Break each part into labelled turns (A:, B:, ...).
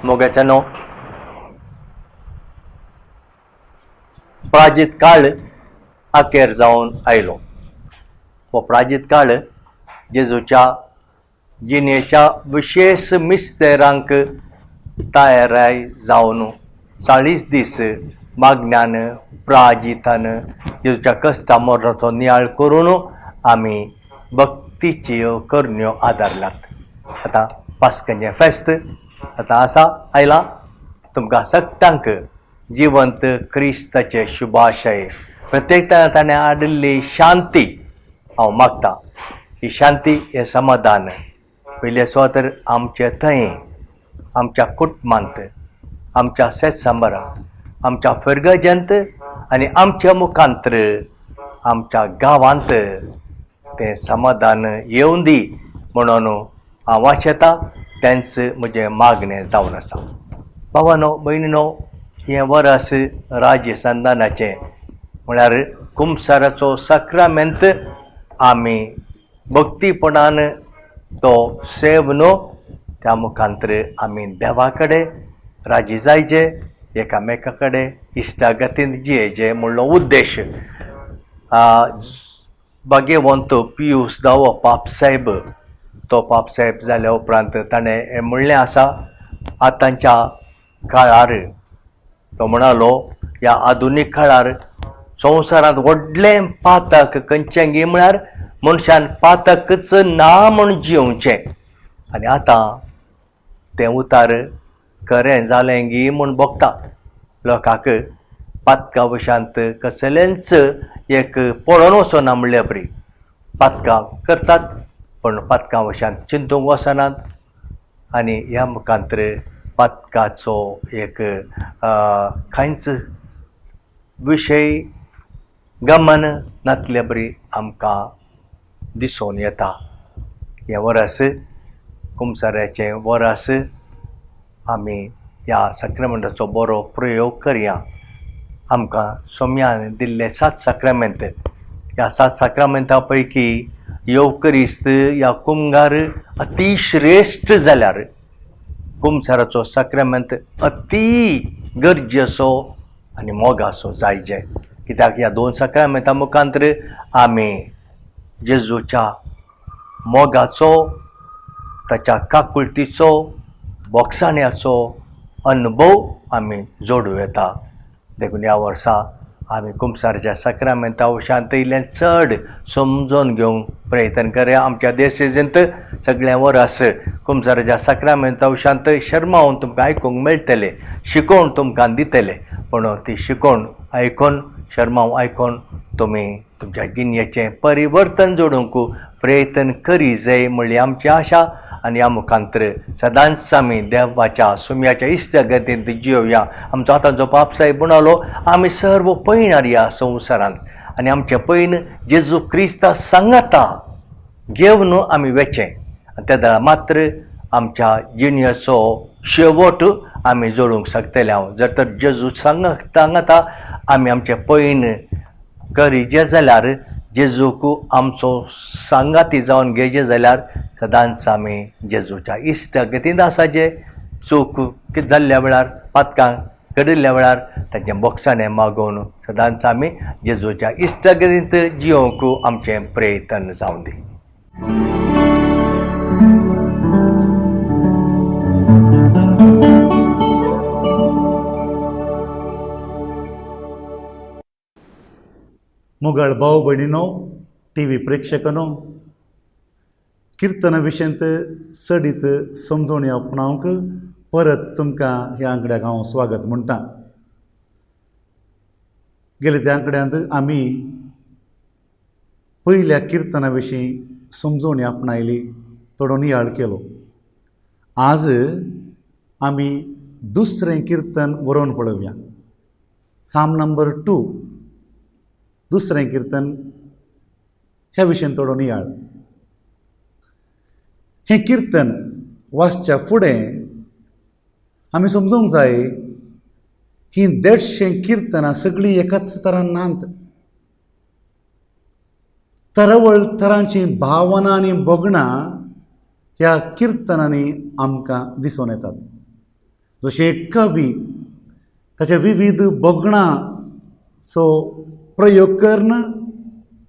A: मोगाच्यानो, प्राजीत काळ अखेर जावन आयलो. हो प्राजीत काळ जेजूच्या जिणेच्या विशेश मिस्तेरांक तयाराय जावन 40 दीस मागण्यान प्राजितान जेजूच्या कश्टा मरणाचो नियाळ करून आमी भक्तीच्यो करण्यो आदारल्यात. आतां पास्कांचें फेस्त आतां आसा आयलां. तुमकां सगळ्यांक जिवंत क्रिस्ताचे शुभाशय. प्रत्येक ताणें हाडिल्ली शांती हांव मागता. ही शांती हें समाधान पयलें सुवातेर आमचे थंय, आमच्या कुटुंबांत, आमच्या शेतसांबारांत, आमच्या फिरगजेंत आनी आमच्या मुखांतर आमच्या गांवांत तें समाधान येवन दी म्हणून हांव आशेतां. तेंच म्हजें मागणें जावन आसा. भावानो भयणीनो, हें वरस राज्य संदानाचें म्हळ्यार कुमसाराचो साक्रामेंत आमी भक्तीपणान तो सेव न्हू त्या मुखांतर आमी देवा कडेन राजी जायचे, एकामेका कडेन इश्टागतीन जियेचे म्हणलो उद्देश. भाग्यवंत पियूस धावो पापसाहेब, तो पापसाहेब जाल्या उपरांत ताणें म्हणलें आसा, आतांच्या काळार तो म्हणालो, ह्या आधुनीक काळार संवसारांत व्हडलें पातक खंयचें गी म्हळ्यार मनशान पातकच ना म्हूण जियोवचें. आनी आतां तें उतार खरें जालें गी म्हूण भोगता. लोकांक पातका वशांत कसलेंच एक पळोवन वचना म्हणल्या बरी पातकां करतात, पूण पातकां वशांत चिंतूंक वचनात आनी ह्या मुखांतर पातकाचो एक कांयच विशय गमन नातले बरी आमकां दिसून येता. हें वरस कुमसाऱ्याचें वरस आमी ह्या साक्रामेंताचो बरो प्रयोग करया. आमकां सोम्यान दिल्ले 7 साक्रामेंत, ह्या 7 साक्रामेंता पैकी येवक्रिस्त ह्या कुमगार अतिश्रेश्ठ जाल्यार कुमसाराचो साक्रामेंत अती गरजेचो आनी मोगाचो जायजे. कित्याक ह्या 2 साक्रामेंता मुखांतर आमी जेजूच्या मोगाचो, ताच्या काकुळटीचो, बोगसाण्याचो अनुभव आमी जोडूं येता. देखून ह्या वर्सा आमी कुमसाराच्या साक्रामेंता उपरांत इल्लें चड समजून घेवंक प्रयत्न करया. आमच्या देसेजींत सगळें वरस कुमसाराच्या साक्रामेंता उपरांत शर्मावन तुमकां आयकूंक मेळटलें, शिकोवन तुमकां दितले, पूण ती शिकोवन आयकून शर्माव आयकून तुमी तुमच्या जिणेचें परिवर्तन जोडूंक प्रयत्न करी जाय म्हणली आमची आशा. आनी ह्या मुखांतर सदांच आमी देवाच्या सुम्याच्या इश्टागतींत जियोया. आमचो आतांचो पापसाहेब म्हणालो, आमी सर्व पयणार ह्या संवसारांत आनी आमचें पयण जेजू क्रिस्ता सांगाता घेवन आमी वेचें आनी तेन्ना मात्र आमच्या जिणेचो शेवट आमी जोडूंक शकतले. हांव जर तर जेजू सांगाता आमी आमचें पयण करीजे जाल्यार, जेजूक आमचो सांगाती जावन घेजे जाल्यार सदांच आमी जेजूच्या इश्टागतींत आसाचे. चूक कितें जाल्ल्या वेळार, पातकां घडिल्ल्या वेळार ताचें बोगसाणें मागोवन सदांच आमी जेजूच्या इश्टागतींत जियोवंक आमचें प्रयत्न जावं दी.
B: मोगाळ भाव भयणीनो, टी व्ही प्रेक्षकांनो, किर्तना विशयांत चडीत समजोवणी आपणावंक परत तुमकां ह्या आंकड्याक हांव स्वागत म्हणटा. गेले त्या आंकड्यांत आमी पयल्या किर्तना विशीं समजोवणी आपणायली, थोडो नियाळ केलो. आज आमी दुसरें किर्तन बरोवन पळोवया. साम नंबर 2. दुसरें किर्तन ह्या विशयान थोडो नियाळ. हें किर्तन वाचच्या फुडें आमी समजूंक जाय ही 150 किर्तनां सगळीं एकाच तरान नात. तरवळ तरांची भावना आनी भोगणां ह्या किर्तनांनी आमकां दिसून येतात. जशें कवी ताचे विविध भोगणांचो प्रयोग करून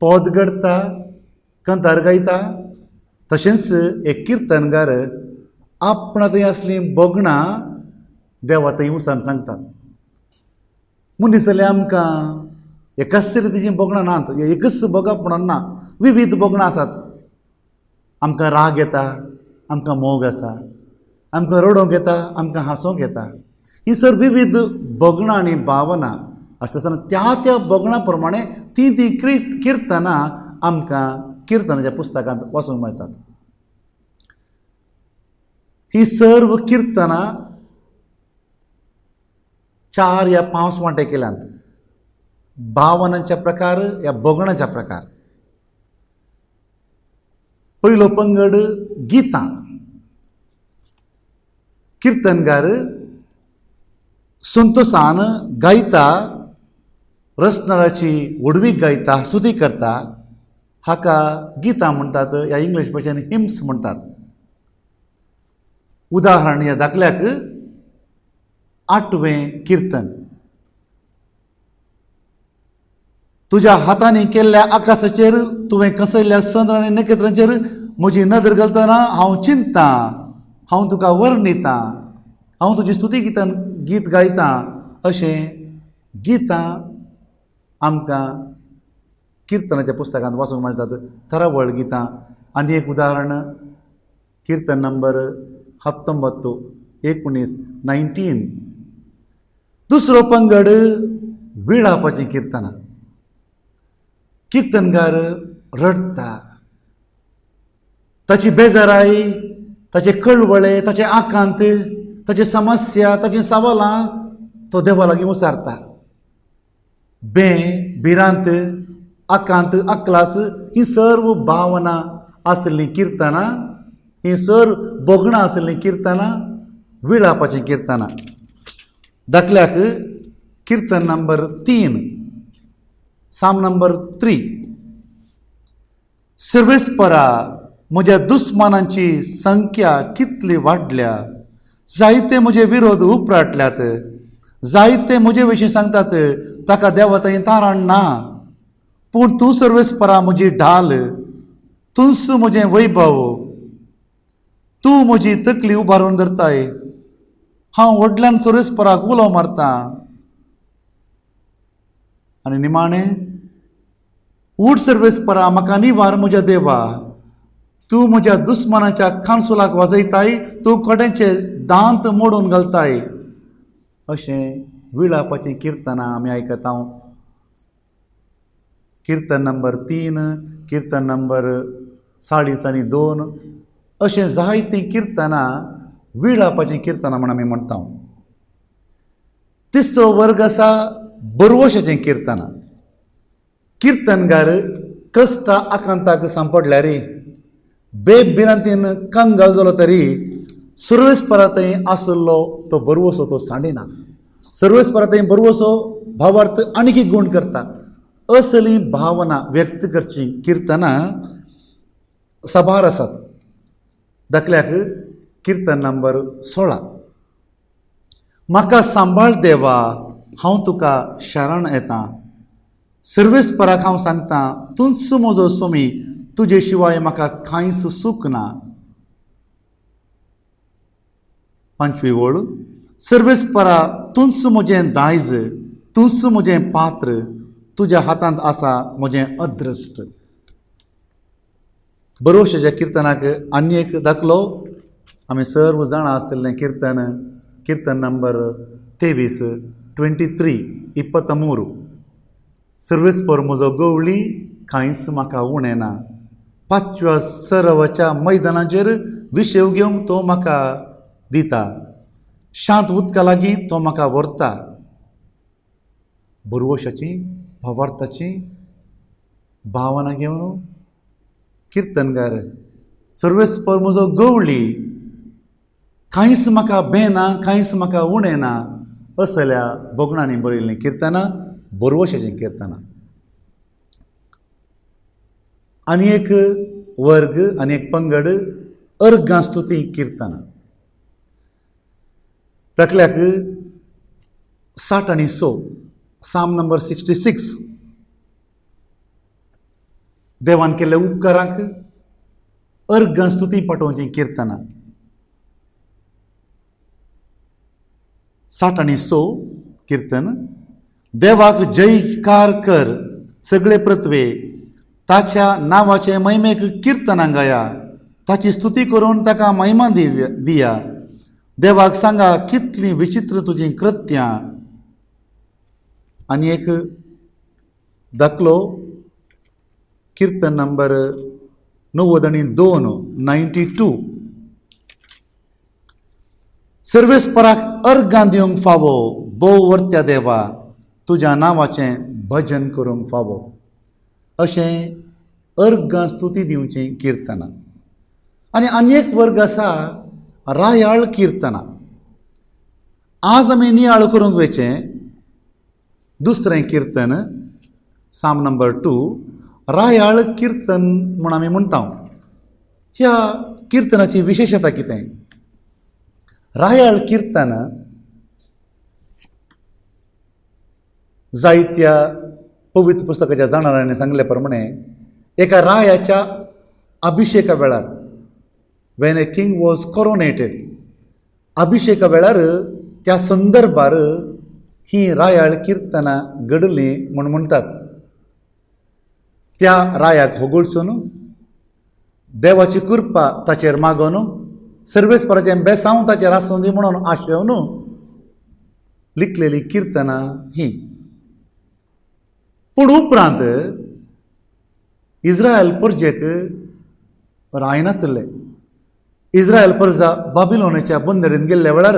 B: पद घडता, कंतार गायता, तशेंच एक किर्तनकार आपणा थंय आसलीं भोगणां देवा थंय वचून सांगतात. मनीस जाल्यार आमकां एकाच रितीचीं भोगणां नात, एकच भोगप म्हणून ना, विविध भोगणां आसात. आमकां राग येता, आमकां मोग आसा, आमकां रडोवंक येता, आमकां हांसोवंक येता. ही सर विविध भोगणां आनी भावना आसता आसतना त्या त्या भोगणां प्रमाणे ती ती किर्तनां आमकां किर्तनाच्या पुस्तकांत वाचूंक मेळटात. ही सर्व किर्तनां 4 या 5 वांटे केल्यात. भावनांच्या प्रकार या भोगणाच्या प्रकार. पयलो पंगड गितां. किर्तनकार संतोसान गायता, रचणाराची व्हडवीक गायता, स्तुती करता, हाका गितां म्हणटात या इंग्लीश भाशेन हिम्स म्हणटात. उदाहरण ह्या दाखल्याक 8वें किर्तन. तुज्या हातांनी केल्ल्या आकाशाचेर, तुवें कसयल्ल्या चंद्र आनी नखेत्रांचेर म्हजी नदर घालतना हांव चिंतता, हांव तुका वर्णितां, हांव तुजी स्तुती गितान गीत गायतां. अशें गितां आमकां किर्तनाच्या पुस्तकांत वाचूंक मेळटात, थरावळ गितां. आनी एक उदाहरण किर्तन नंबर 19 19. दुसरो पंगड विळापाचीं किर्तनां. किर्तनकार रडटा, ताची बेजाराय, ताचे कळवळे, ताचे आकांत, ताची समस्या, ताची सवालां तो देवा लागीं उसारता. बे भिरांत, आकांत, अकलास ही सर्व भावना आसलीं किर्तनां, ही सर्व भोगणां आसलीं किर्तनां विळापाचीं किर्तनां. दाखल्याक किर्तन नंबर 3, साम नंबर 3. सर्वेस्परा म्हज्या दुस्मानांची संख्या कितली वाडल्या, जायते म्हजे विरोध उपराटल्यात, जायते म्हजे विशीं सांगतात ताका देवा थंय तारण ना, पूण तूं सर्वेस्परा म्हजी ढाल, तूंच म्हजें वैभव, तूं म्हजी तकली उबारून धरताय, हांव व्हडल्यान सर्वेस्पराक उलो मारता. आनी निमाणें, उठ सर्वेस्परा म्हाका निवार म्हज्या देवा, तूं म्हज्या दुस्मानाच्या कानसुलाक वाजयताय, तूं कोड्यांचे दांत मोडून घालताय. अशें विळापाचीं किर्तनां आमी आयकता. किर्तन नंबर 3, किर्तन नंबर 40 आनी 2, अशें जायतीं किर्तनां विळापाचीं किर्तनां म्हण आमी म्हणटा. तिसरो वर्ग आसा बरवशाचीं किर्तनां. किर्तनकार कश्टा आकांताक सांपडल्यार, बेभिरांतीन कंगाल जालो तरी सर्वेस्परा थंय आशिल्लो तो बरवसो तो सांडिना, सर्वेस्परा थंय बरवसो भावार्थ आनीक गुण करता. असली भावना व्यक्त करची किर्तनां साबार आसात. दाखल्याक किर्तन नंबर 16. म्हाका सांबाळ देवा, हांव तुका शरण येता, सर्वेस्पराक हांव सांगता तूंच म्हजो स्वामी, तुजे शिवाय म्हाका कांयच सूख ना. 5वी ओळ. सर्वेस्परा तूंच म्हजें दायज, तूंच म्हजें पात्र, तुज्या हातांत आसा म्हजें अदृश्ट. बरोवशाच्या किर्तनाक आनी एक दाखलो आमी सर्व जाणां आशिल्लें किर्तन, किर्तन नंबर 23, 23, 23. सर्वेस्पर म्हजो गवळी, कांयच म्हाका उणें ना, 5व्या सरवाच्या मैदानाचेर विशेव घेवंक तो म्हाका दिता, शांत उदका लागीं तो म्हाका व्हरता. बरवशाची भावार्थाची भावना घेवन किर्तनगार सर्वेस्पर म्हजो गवळी, कांयच म्हाका बेना, कांयच म्हाका उणें ना असल्या भोगणांनी बरयल्लीं किर्तनां, बरवशाचीं किर्तनां. आनी एक वर्ग आनी एक पंगड अर्गां स्तुती किर्तनां. तकल्याक 66, साम नंबर 66. देवान केल्ल्या उपकारांक अर्गां स्तुती पाठोवचीं किर्तनां. 66 किर्तन. देवाक जयकार कर सगळे पृथ्वे, ताच्या नांवाचे महिमेक किर्तनां गाया, ताची स्तुती करून ताका महिमा दिया. देवाक सांगा कितलीं विचित्र तुजीं कृत्यां. आनी एक दाखलो किर्तन नंबर 92, 92. सर्वेस्पराक अर्गां दिवंक फावो, भोव वर्त्या देवा, तुज्या नांवाचें भजन करूंक फावो. अशें अर्गां स्तुती दिवचीं किर्तनां. आनी आनी एक वर्ग आसा रायाळ किर्तनां. आज आमी नियाळ करूंक वयचें दुसरें किर्तन, साम नंबर 2, रायाळ किर्तन म्हूण आमी म्हणटा. ह्या किर्तनाची विशेशता कितें? रायाळ किर्तन जायत्या पवित्र पुस्तकाच्या जाणारांनी सांगले प्रमाणे एका रायाच्या अभिषेका वेळार, when a king was coronated, अभिषेका वेळार त्या संदर्भार ही रायाळ किर्तनां घडलीं म्हूण म्हणटात. त्या रायाक होगळसून देवाची कृपा ताचेर मागून सर्वेस्पराचें बेसांव ताचेर आसूं दी म्हणून आशेवन लिखलेली किर्तनां ही. पूण उपरांत इस्रायल परजेक राय नातले. इस्रायल परजा बाबिलोनाच्या बंदरीन गेल्ल्या वेळार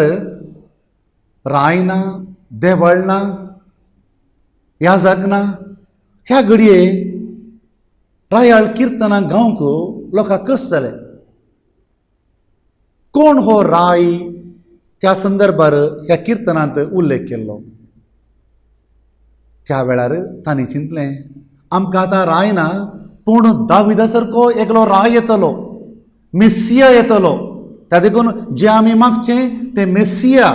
B: राय ना, देवळ ना, याजक ना. ह्या घडये रायाळ किर्तनां गावंक लोकांक कस जालें. कोण हो राय त्या संदर्भार ह्या किर्तनांत उल्लेख केल्लो. त्या वेळार तांणी चिंतलें आमकां आतां राय ना, पूण दाविदा सारको एकलो राय येतलो, मेसिया येतलो. त्या देखून जें आमी मागचें तें मेसिया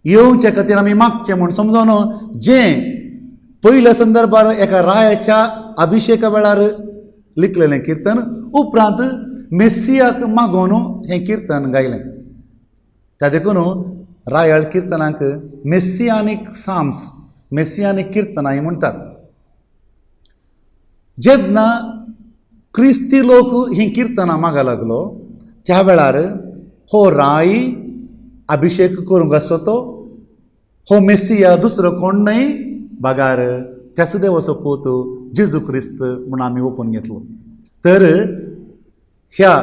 B: येवचे खातीर आमी मागचें म्हूण समजून जें पयल्या संदर्भार एका रायाच्या अभिषेका वेळार लिखलेलें किर्तन उपरांत मेसियाक मागोवन हें किर्तन गायलें. त्या देखून रायाळ किर्तनाक मेसियानीक साम्स, मेसियानीक किर्तनां म्हणटात. जेन्ना क्रिस्ती लोक हीं किर्तनां मागा लागलो त्या वेळार हो राय अभिषेक करूंक आसचो तो हो मेसिया दुसरो कोण न्हय बगार त्याच देवाचो पूत जेजू क्रिस्त म्हूण आमी ओपून घेतलो. तर ह्या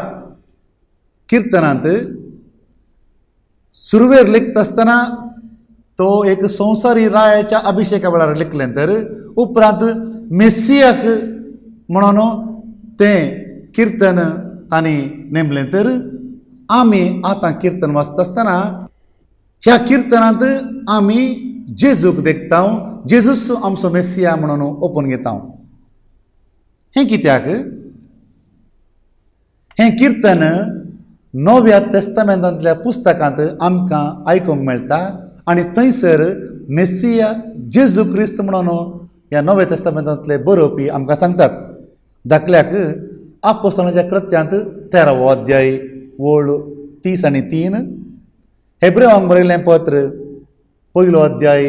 B: किर्तनांत सुरवेर लिखता आसतना तो एक संवसारी रायाच्या अभिषेका वेळार लिखलें, तर उपरांत मेसियाक म्हणून तें किर्तन तांणी नेमलें. तर आमी आतां किर्तन वाचता आसतना ह्या किर्तनांत आमी जेजूक देखता, जेजूस आमचो मेसिया म्हणून ओपून घेता. हें कित्याक? हें किर्तन नव्या तेस्तामेंतांतल्या पुस्तकांत आमकां आयकूंक मेळटा आनी थंयसर मेसिया जेजू क्रिस्त म्हणून ह्या नव्या तेस्तामेंतांतले बरोवपी आमकां सांगतात. दाखल्याक आपोस्तलाच्या कृत्यांत 13वो अध्याय ओळ 30 आनी 3, हेब्रेवांक बरयल्लें पत्र 1 अध्याय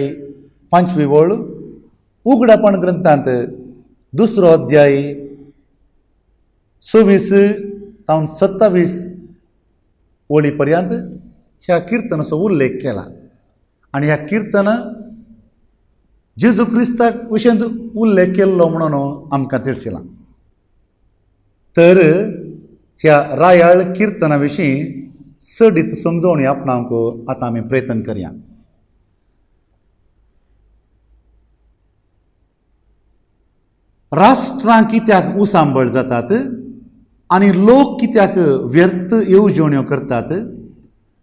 B: 5वी ओळ, उगडापण ग्रंथांत 2 अध्याय 26 तावन 27 ओळी पर्यंत ह्या किर्तनाचो उल्लेख केला. आनी ह्या किर्तन जेजू क्रिस्ताक विशयांत उल्लेख केल्लो म्हणून आमकां तिडशिलां. तर ह्या रायाळ किर्तना विशीं चडीत समजवणी आपणाक आतां आमी प्रयत्न करया. राष्ट्रां कित्याक उसांबळ जातात आनी लोक कित्याक व्यर्थ येवजण्यो करतात?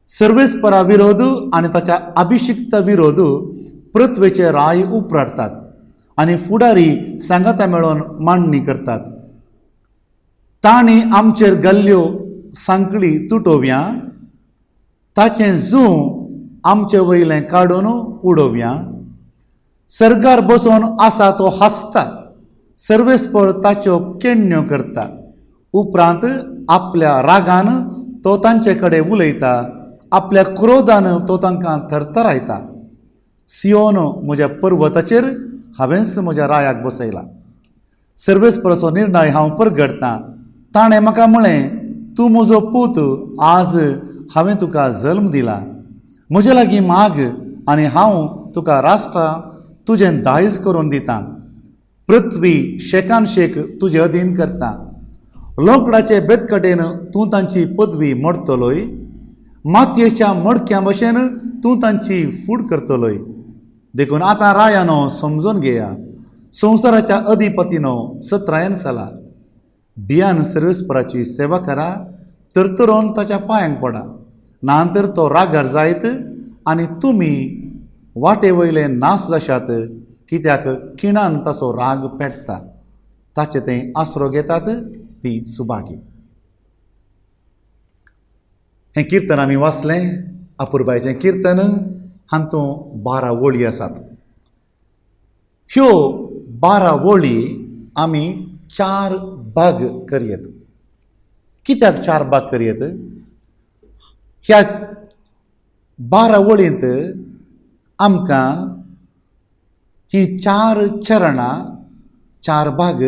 B: सर्वेस्परा विरोध आनी ताच्या अभिशिक्त विरोध पृथ्वेचे राय उपराटतात आनी फुडारी सांगाता मेळोवन मांडणी करतात. तांणी आमचेर गल्ल्यो सांकळी तुटोवया, ताचें जूं आमचे वयलें काडून उडोवया. सरकार बसोवन आसा तो हांसता, सर्वेस्पर ताच्यो केण्ण्यो करता. उपरांत आपल्या रागान तो तांचे कडेन उलयता, आपल्या क्रोधान तो तांकां थरथरायता. सियोन म्हज्या पर्वताचेर हांवेंच म्हज्या रायाक बसयला. सर्वेस्पराचो निर्णय हांव परगटतां. ताणें म्हाका म्हळें, तूं म्हजो पूत, आज हांवें तुका जल्म दिला. म्हजे लागीं माग आनी हांव तुका राष्ट्रां तुजें दायज करून दितां. पृथ्वी शेकान शेक तुजे अधीन करता. लोकडाचे बेतकटेन तूं तांची पदवी मोडटलोय, मातयेच्या मडक्या भशेन तूं तांची फूड करतलोय. देखून आतां रायानो समजून घेया, संवसाराच्या अधिपतीनो सत्रायन चला. भियान सर्वेस्पराची सेवा करा, तरतरून ताच्या पांयांक पडा, ना तर तो रागार जायत आनी तुमी वाटे वयले नास जाशात. कित्याक खिणान ताचो राग पेटता, ताचे ते आसरो घेतात ती सुभागी. हें किर्तन आमी वाचलें, अपुरबायचें किर्तन. हातूंत 12 वळी आसात. ह्यो 12 वळी आमी 4 भाग करयेत. कित्याक 4 भाग करयेत? ह्या 12 वळींत आमकां ही 4 चरणां, 4 भाग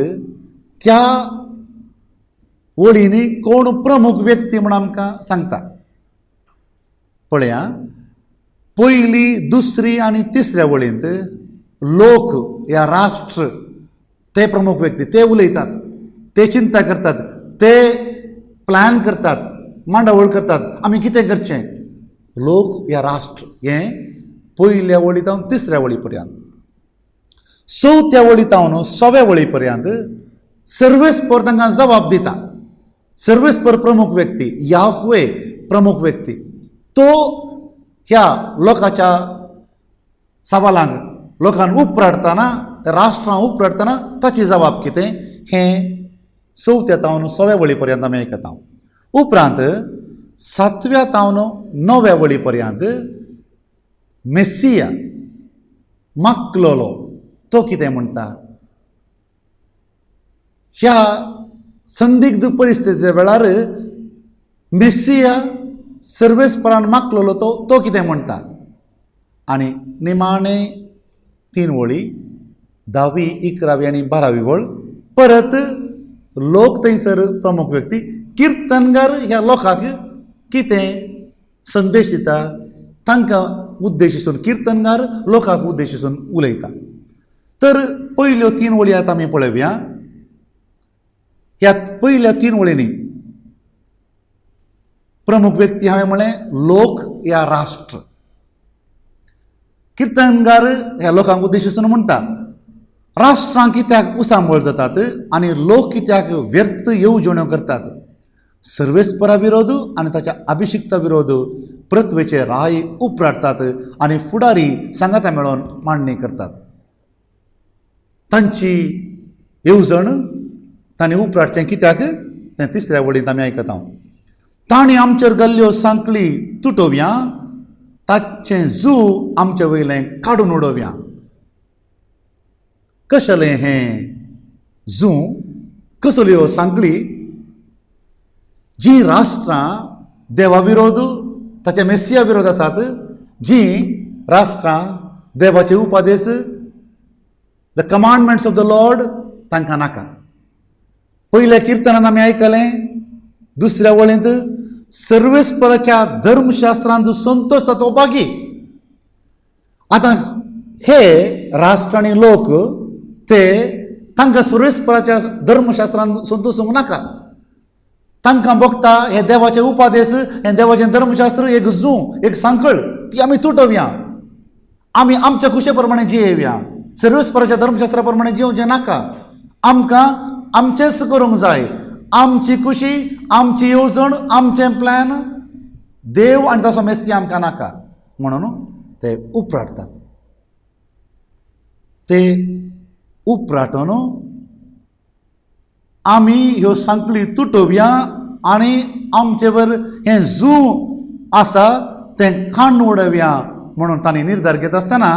B: त्या वळींनी कोण प्रमुख व्यक्ती म्हूण आमकां सांगता. पळया, पयली, दुसरी आनी तिसऱ्या वळींत लोक या राष्ट्र ते प्रमुख व्यक्ती, ते उलयतात, ते चिंता करतात, ते प्लॅन करतात, मांडावळ करतात आमी कितें करचें. लोक या राष्ट्र हें पयल्या वळी तावन तिसऱ्या वळी पर्यंत. चवथ्या वळी तावन सव्या वळी पर्यंत सर्वेस्पर तांकां जबाब दिता. सर्वेस्पर प्रमुख व्यक्ती, याहवे प्रमुख व्यक्ती, तो ह्या लोकांच्या सवालांक लोकांक उपराटतना, राष्ट्रां उपराटतना ताची जबाब कितें हें चवथ्या तावन सव्या वळी पर्यंत आमी आयकता. उपरांत सातव्या तावन णव्या वळी पर्यंत मेसिया माकलोलो तो कितें म्हणटा. ह्या संदिग्ध परिस्थितीच्या वेळार मेसिया सर्वेस्परान माकलोलो तो कितें म्हणटा. आनी निमाणे 3 वळी, 10वी, 11वी आनी 12वी वळ, परत लोक थंयसर प्रमुख व्यक्ती, किर्तनगार ह्या लोकांक कितें संदेश दिता, तांकां उद्देश आसून किर्तनगार लोकांक उद्देश आसून उलयता. तर पयल्यो 3 वळी आतां आमी पळोवया. ह्या पयल्या 3 वळींनी प्रमुख व्यक्ती हांवें म्हळें लोक या राष्ट्र. किर्तनगार ह्या लोकांक उद्देश आसून म्हणटा, राष्ट्रां कित्याक उसांबळ जातात आनी लोक कित्याक व्यर्थ येवजण्यो करतात. सर्वेस्परा विरोध आनी ताच्या अभिशिक्ता विरोध पृथ्वेचे राय उपराटतात आनी फुडारी सांगाता मेळोवन मांडणी करतात. तांची येवजण तांणी उपराटचें कित्याक तें तिसऱ्या वळींत आमी आयकता. तांणी आमचेर गल्ल्यो सांकळी तुटोवया, ताचें जू आमचे वयलें काडून उडोवया. कसलें हें जू, कसल्यो सांकळी? जी राष्ट्रां देवा विरोध, ताच्या मेसिया विरोध आसात, जी राष्ट्रां देवाचे उपदेश, the commandments of the Lord तांकां नाका. पयल्या किर्तनान आमी आयकलें, दुसऱ्या वळींत सर्वेस्पराच्या धर्मशास्त्रांत जो संतोष तो बागी. आतां हे राष्ट्र आनी लोक ते तांकां सर्वेस्पराच्या धर्मशास्त्रांत संतोषूंक नाका. तांकां भोगता हे देवाचे उपादेश, हे देवाचें धर्मशास्त्र एक जू, एक सांकळ, ती आमी तुटोवया, आमी आमच्या खुशे प्रमाणे जियेवया, सर्वेस्पराच्या धर्मशास्त्रा प्रमाणे जियोवचें नाका. आमकां आमचेंच करूंक जाय, आमची खुशी, आमची येवजण, आमचें प्लॅन, देव आनी ताचो मेसिया आमकां नाका म्हणून ते उपराटतात. ते उपराटून आमी ह्यो सांकळी तुटोवया आनी आमचेवर हें जू आसा तें खांड उडोवया म्हणून तांणी निर्धार घेत आसतना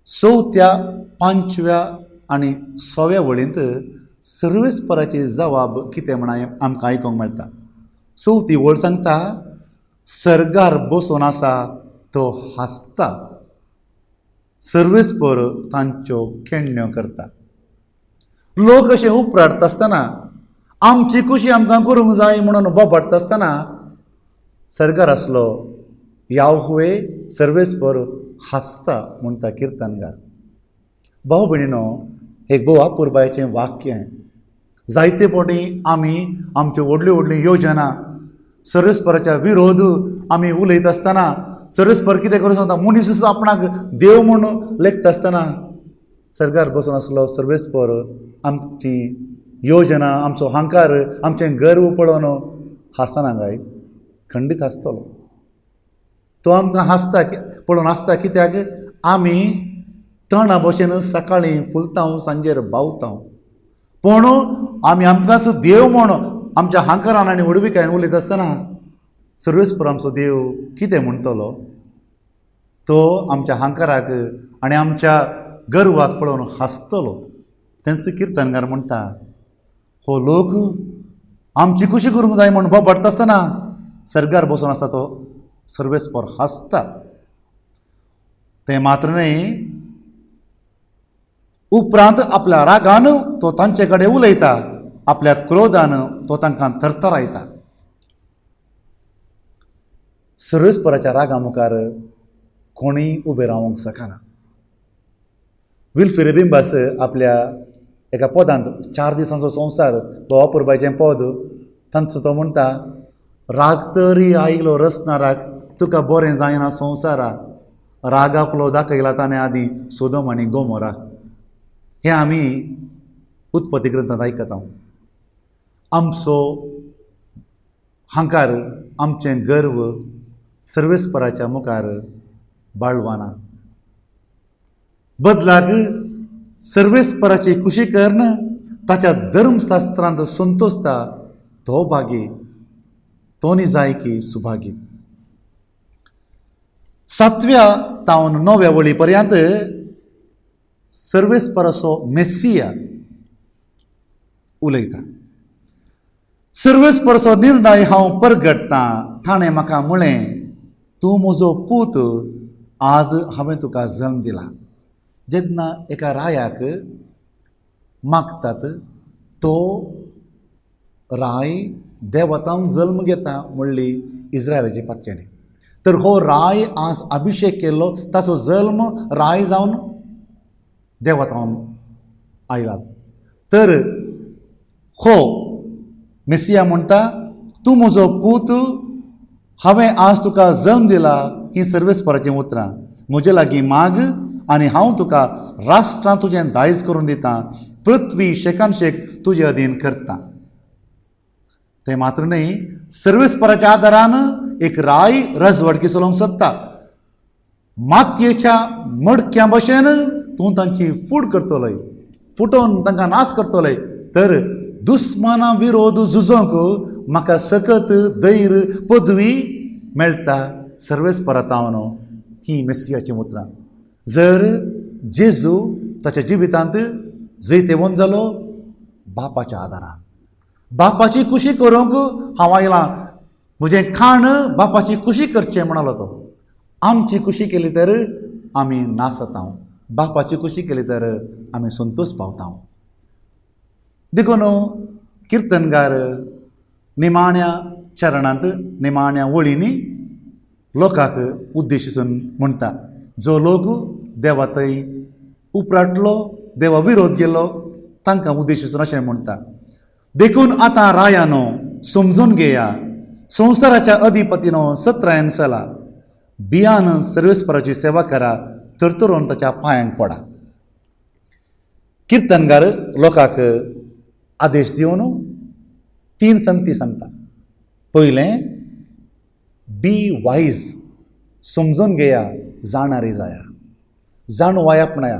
B: चवथ्या, पांचव्या आनी सव्या वळींत सर्वेस्पराची जवाब कितें म्हण आमकां आयकूंक मेळटा. चवथी वळ सांगता, सर्गार बसून आसा तो हांसता, सर्वेस्पर तांच्यो खेळण्यो करता. लोक अशें उपराटता आसतना, आमची खुशी आमकां करूंक जाय म्हणून बोबाटता आसतना सर्गार आसलो याहवे सर्वेस्पर हांसता म्हणटा किर्तनगार. भाव भयणीनो, एक भोव अपुरबायेचें वाक्य. जायते फावटी आमी आमच्यो व्हडल्यो व्हडल्यो योजना, सर्वेस्पराच्या विरोध आमी उलयता आसतना, सर्वेस्पर कितें करूं सांगता, मनीस आपणाक देव म्हूण लेखता आसतना सर्गार बसून आसलो सर्वेस्पर आमची योजना, आमचो हांकार, आमचें गर्व पळोवन हांसना काय? खंडीत हांसतलो. तो आमकां हांसता पळोवन हांसता कित्याक आमी तणा भशेन सकाळीं फुलता, सांजेर बावता, पूण आमी आमकांच देव म्हूण आमच्या हांकारान आनी व्हडविकायेन उलयता आसतना सर्वेस्पर आमचो देव कितें म्हणटलो? तो आमच्या हांकाराक आनी आमच्या गर्वाक पळोवन हांसतलो. तेंच किर्तनगार म्हणटा, हो लोक आमची खुशी करूंक जाय म्हूण बोबाटता आसतना सर्गार बसून आसा तो सर्वेस्पर हांसता. तें मात्र न्हय, उपरांत आपल्या रागान तो तांचे कडेन उलयता, आपल्या क्रोधान तो तांकां थरथरायता. सर्वेस्पराच्या रागा मुखार कोणूय उबें रावंक शकना. विल्फ्रेड बिंबास आपल्या एका पदांत, 4 दिसांचो संवसार तो अपुरबायचें पद, तांचो तो म्हणटा, राग तरी आयलो रसनाराक, तुका बरें जायना संवसारा, राग आपलो दाखयला ताणें आदीं सोदम आनी गोमोरा. हें आमी उत्पत्ती ग्रंथांत आयकता. आमचो हांकार, आमचें गर्व सर्वेस्पराच्या मुखार बाळवाना. बदलाक सर्वेस्पराची खुशी करून ताच्या धर्मशास्त्रांत संतोषता तो भागी, तो निजाय की सुभागी. 7व्या तावन 9व्या वळी पर्यंत सर्वेस्पराचो मेसिया उलयता. सर्वेस्पराचो निर्णय हांव परगटता, ताणें म्हाका म्हळें, तूं म्हजो पूत, आज हांवें तुका जल्म दिला. जेन्ना एका रायाक मागतात तो राय देवतान जल्म घेता म्हणली इस्रायलाची पातयेणी. तर हो राय आज अभिशेक केल्लो, ताचो जल्म राय जावन देवतान आयला. तर हो मेसिया म्हणटा, तूं म्हजो पूत, हांवें आज तुका जल्म दिला. ही सर्वेस्पराचीं उतरां. म्हजे लागीं माग आनी हांव तुका राष्ट्रां तुजें दायज करून दितां, पृथ्वी शेकान शेक तुजे अधीन करता. तें मात्र न्हय, सर्वेस्पराच्या आदारान एक राय रजवडकी चलोवंक सोदता. मातयेच्या मडक्यां भशेन तूं तांची फूड करतलोय, फुटोवन तांकां नाश करतलोय. तर दुस्माना विरोध झुजोंक म्हाका सकत धैर्य पदवी मेळटा सर्वेस्परा तावन. ही मेसियाचीं उतरां. जर जेजू ताच्या जिवितांत जैतेवंत जालो बापाच्या आदारान, बापाची खुशी करूंक हांव आयलां, म्हजें खाण बापाची खुशी करचें म्हणालो तो. आमची खुशी केली तर आमी नासता, बापाची खुशी केली तर आमी संतोश पावता. देखून किर्तनगार निमाण्या चरणांत, निमाण्या वळींनी लोकांक उद्देशून म्हणटा, जो लोक देवा थंय उपराटलो, देवा विरोध गेलो, तांकां उद्देशून अशें म्हणटा, देखून आतां रायानो समजून घेया, संवसाराच्या अधिपतीनो सत्रायन चला, बियान सर्वेस्पराची सेवा करा, तरतरून ताच्या पांयांक पडा. किर्तनगार लोकांक आदेश दिवन तीन संगती सांगता. पयलें, बी वायज, समजून घेया, जाणारी जाया, जाणवाय आपणाया.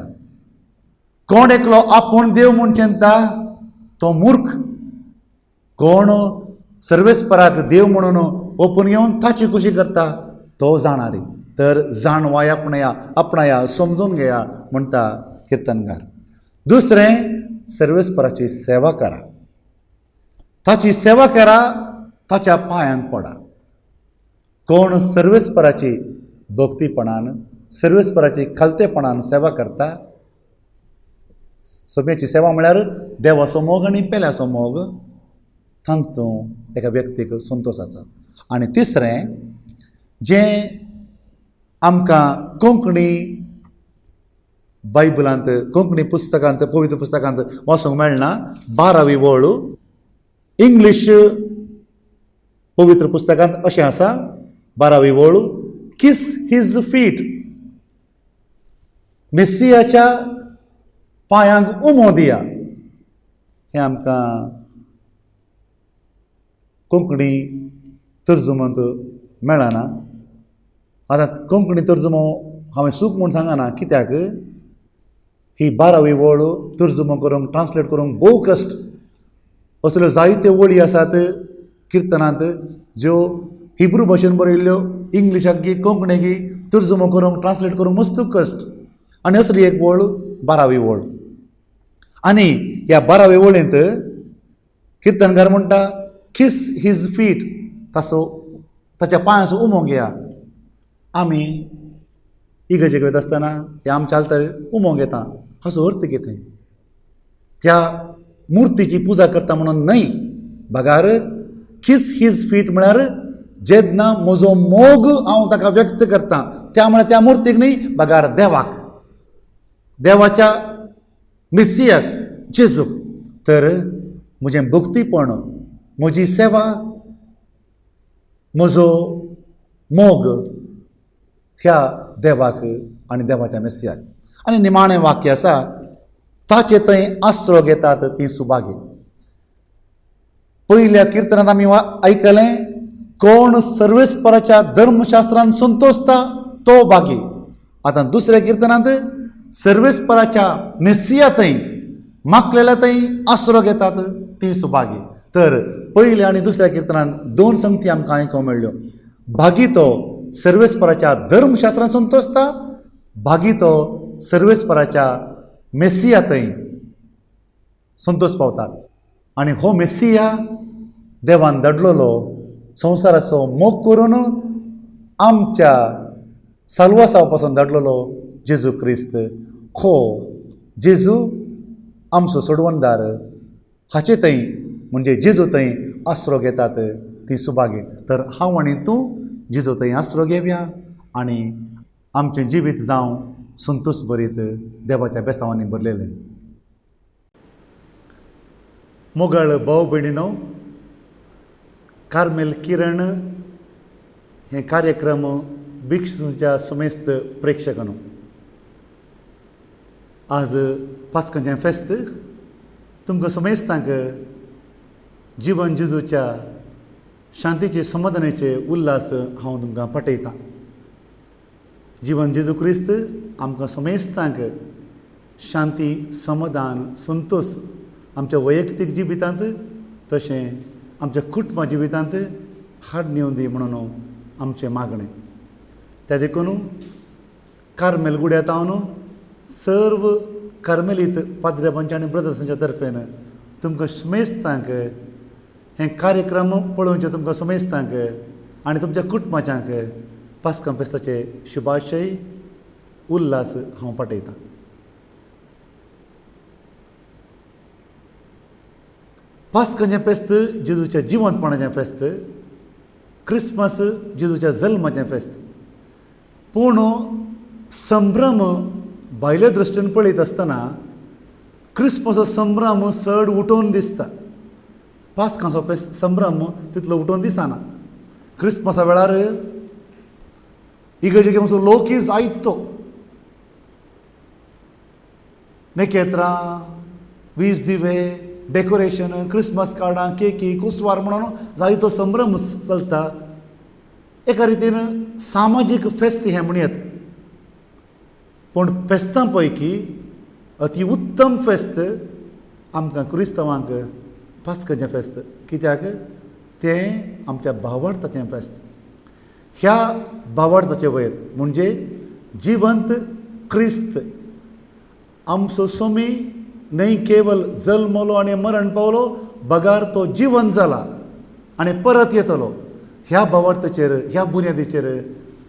B: कोण एकलो आपूण देव म्हूण चिंता तो मूर्ख, कोण सर्वेस्पराक देव म्हणून ओपून घेवन ताची खुशी करता तो जाणारी. तर जाणवाय आपणाया, आपणाया, समजून घेया म्हणटा किर्तनगार. दुसरें, सर्वेस्पराची सेवा करा, ताची सेवा करा, ताच्या पांयांक पडा. कोण सर्वेस्पराची भक्तीपणान, सर्वेस्पराची खालतेपणान सेवा करता, सोम्याची सेवा म्हळ्यार देवाचो मोग आनी पेल्याचो मोग, तांतूं एका व्यक्तीक संतोश आसा. आनी तिसरें, जें आमकां कोंकणी बायबलांत, कोंकणी पुस्तकांत, पवित्र पुस्तकांत वाचूंक मेळना, 12वी वळ इंग्लीश पवित्र पुस्तकांत अशें आसा, 12वी वळ, किस his feet, मेसियाच्या पांयांक उमो दिया. हें आमकां कोंकणी तर्जुमंत मेळना. आतां कोंकणी तर्जुमो हांवें चूक म्हूण सांगना, कित्याक ही 12वी वळ तर्जुमो करूंक, ट्रान्सलेट करूंक भोव कश्ट. असल्यो जायत्यो वळी आसात किर्तनांत ज्यो हिब्रू भाशेन बरयल्ल्यो, इंग्लिशाक गी कोंकणी तर्जुमो करूंक, ट्रान्सलेट करूंक मस्त कश्ट. आनी असली एक वळ 12वी वळ. आनी ह्या 12वे वळींत किर्तनकार म्हणटा, किस his feet, ताचो ताच्या पांयाचो उमो घेया. आमी इगर्जेक वयता आसतना ह्या आमच्या आल्तार उमो घेता, हाचो अर्थ कितें? त्या मुर्तीची पुजा करता म्हणून न्हय, बगार किस his feet म्हळ्यार जेन्ना म्हजो मोग हांव ताका व्यक्त करता, त्या म्हळ्यार त्या मुर्तीक न्हय, बगार देवाक, देवाच्या मिसियाक, जेजूक. तर म्हजें भक्तीपण, म्हजी सेवा, म्हजो मोग ह्या देवाक आनी देवाच्या मेसियाक. आनी निमाणें वाक्य आसा, ताचे थंय आसरो घेतात ती सुभागी. पयल्या किर्तनांत आमी आयकलें, कोण सर्वेस्पराच्या धर्मशास्त्रान संतोषता तो भागी. आतां दुसऱ्या किर्तनांत सर्वेस्पराच्या मेसिया थंय, मागलेल्या थंय आसरो घेतात ती सुभागी. तर पयल्या आनी दुसऱ्या किर्तनांत दोन संगती आमकां आयकूंक मेळ्ळ्यो. भागी तो सर्वेस्पराच्या धर्मशास्त्रान संतोषता, भागी तो सर्वेस्पराच्या मेसिया थंय संतोष पावतात. आनी हो मेसिया देवान धाडलेलो संवसाराचो मोग करून आमच्या साल्वासावा पासून धाडलेलो जेजू क्रिस्त. हो जेजू आमचो सोडवणदार, हाचे थंय म्हणजे जेजू थंय आसरो घेतात ती सुभागी. तर हांव आनी तूं जेजू थंय आसरो घेवया आनी आमचें जिवीत जावं संतोश भरीत देवाच्या बेसांवांनी भरलेलें. मोगाळ भाव भयणीनो, कार्मेल किरण हे कार्यक्रम भिक्षूच्या सुमेस्त प्रेक्षकांनो, आज पास्कांचें फेस्त. तुमकां सुमेस्तांक जिवन जेजूच्या शांतीचे समाधानाचे उल्हास हांव तुमकां पाठयतां. जिवन जेजू क्रिस्त आमकां सुमेस्तांक शांती, समाधान, संतोष आमच्या वैयक्तीक जिवितांत तशें आमच्या कुटुंबा जिवितांत हाड येवं दी म्हणून आमचें मागणें. त्या देखून कार्मेल गुड्यांत हांव सर्व कार्मेलीत पाद्र्याबांच्या आनी ब्रदर्सांच्या तर्फेन तुमकां सुमेस्तांक हे कार्यक्रम पळोवचे तुमकां सुमेस्तांक आनी तुमच्या कुटुंबाच्यांक पास्कां फेस्ताचे शुभाशय उल्हास हांव पाठयतां. पास्कांचें फेस्त जेजूच्या जिवंतपणाचें फेस्त, क्रिसमस जेजूच्या जल्माचें फेस्त. पूण संभ्रम भायल्या दृश्टीन पळयत आसतना क्रिसमसाचो संभ्रम चड उठोवन दिसता, पास्कांचो संभ्रम तितलो उठोवन दिसना. क्रिसमसा वेळार इगर्जेक वचून लोकूय जायतो, नखेत्रां, वीज दिवे, डेकोरेशन, क्रिसमस कार्डां, केकी, कुसवार म्हणून जायतो संभ्रम चलता. एका रितीन सामाजीक फेस्त हें म्हणयत, पूण फेस्तां पैकी अति उत्तम फेस्त आमकां क्रिस्तांवांक पास्काचें फेस्त. कित्याक तें आमच्या भावार्थाचें फेस्त. ह्या भावार्थाचे वयर म्हणजे जिवंत क्रिस्त आमचो स्वामी न्हय केवल जल्मलो आनी मरण पावलो, बगार तो जिवंत जाला आनी परत येतलो. ह्या भावार्थाचेर, ह्या बुन्यादीचेर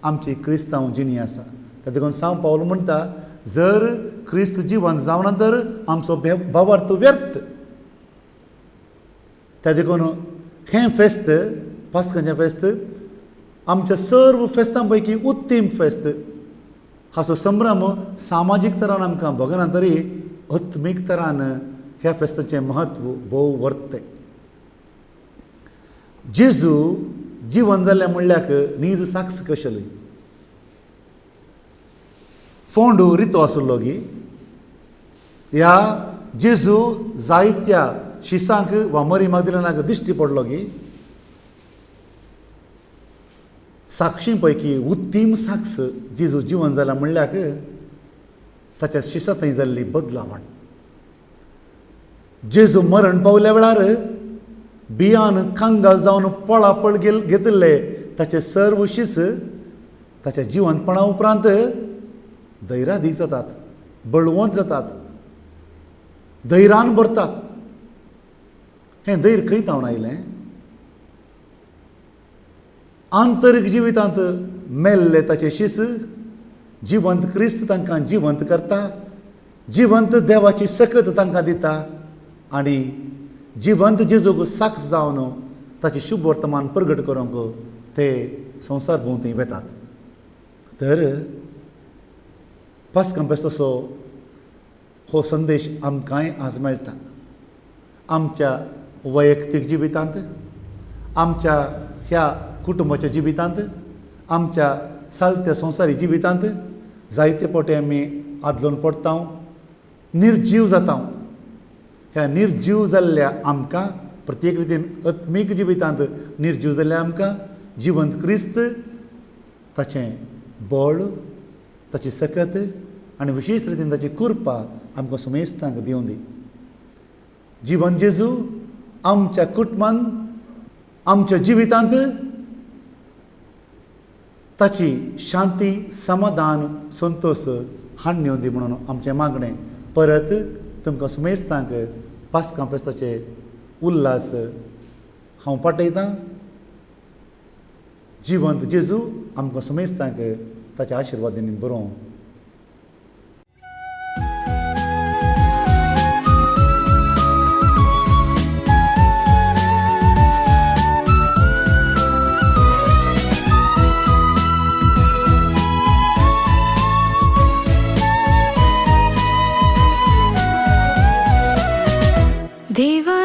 B: आमची क्रिस्तांव जिणी आसा. त्या देखून सांव पावल म्हणटा, जर क्रिस्त जिवंत जावना तर आमचो भावार्थ व्यर्थ. त्या देखून हें फेस्त, पास्काचें फेस्त, आमच्या सर्व फेस्तां पैकी उत्तीम फेस्त. हाचो संभ्रम सामाजीक तरान आमकां भोगना तरी आत्मीक तरान ह्या फेस्ताचें म्हत्व भोव वर्तें. जेजू जिवन जाल्लें म्हणल्याक नीज साक्ष कशली. फोंडू रितो आसलो गी ह्या जेजू जायत्या शिसांक वा मरी मागदिलनाक दिश्टी पडलो गी. साक्षी पैकी उत्तीम साक्ष जेजू जिवन जाला म्हणल्याक ताच्या शिसा थंय जाल्ली बदलावण. जेजू मरण पावल्या वेळार बियान कंगाल जावन पळापळ घेतिल्ले ताचे सर्व शीस ताच्या जिवंतपणा उपरांत धैरादीक जातात, बळवंत जातात, धैरान भरतात. हें धैर्य खंय तावन आयलें? आंतरीक जिवितांत मेल्ले ताचे शीस जिवंत क्रिस्त तांकां जिवंत करता, जिवंत देवाची सकत तांकां दिता आनी जिवंत जेजूक साक्ष जावन ताचें शुभ वर्तमान प्रगट करूंक ते संवसार भोंवती वेतात. तर पास्कां फेस्ताचो हो संदेश आमकांय आज मेळटा. आमच्या वैयक्तीक जिवितांत, आमच्या ह्या कुटुंबाच्या जिवितांत, आमच्या सालत्या संवसारी जिवितांत जायते फावटी आमी आदलोन पडटा, निर्जीव जाता. ह्या निर्जीव जाल्ल्या आमकां प्रत्येक रितीन आत्मीक जिवितांत निर्जीव जाल्ल्या आमकां जिवंत क्रिस्त ताचें बळ, ताची सकत आनी विशेश रितीन ताची कृपा आमकां सुमेस्तांक दिवं दी. जिवन जेजू आमच्या कुटुंबान, आमच्या जिवितांत ताची शांती, समाधान, संतोश हाडून येवं दी म्हणून आमचें मागणें. परत तुमकां सुमेस्तांक पास्कां फेस्ताचे उल्हास हांव पाठयतां. जिवंत जेजू आमकां सुमेस्तांक ताच्या आशिर्वादांनी बरोवं.
C: देवा